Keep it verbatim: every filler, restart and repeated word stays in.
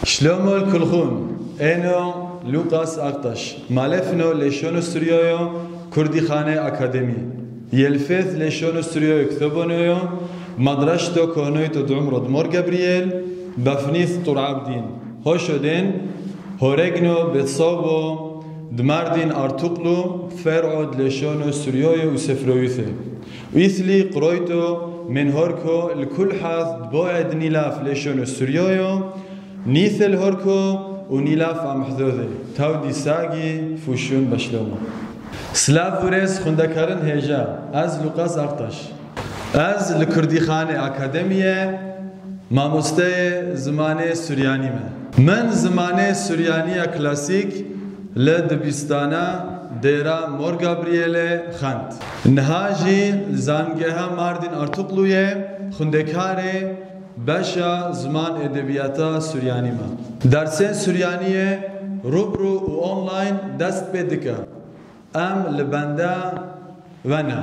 Şlomo Kulxun, êno Lukas Aktaş, malefno lêşono Suryoyo Kurdîxane Akademî. Yelfêz lêşono Suryoyo kitobonoyo, madraşto kohnoyto di umro di Mor Gabriel, befnîz Tur Abdîn. Hoşo dên, horegno betsobo, di Mardîn Artuklu, fer'o di lêşono Suryoyo û Sefroyûse. Û îslî qroyto, min horko, li kulhaz, di boye di nîlaf lêşono Suryoyo, Nîsel horko û nîlaf amhzode, tawdî sagî fûşûn beşloma. Silav û rêz xwendekarin hêja, ez Lukas Aktaş. Ez li Kurdîxanê Akademiye mamosteyê zimanê Suryanî me. Min zimanê Suryaniya klasîk li dibistana dêra Mor Gabrielê xwend. Niha jî li Zangeha Mardin Artukluyê xwendekarê beşa ziman edebiyata Suryanî me. Dersên Suryaniyê rûbirû û online dest pê dike. Em li benda we ne.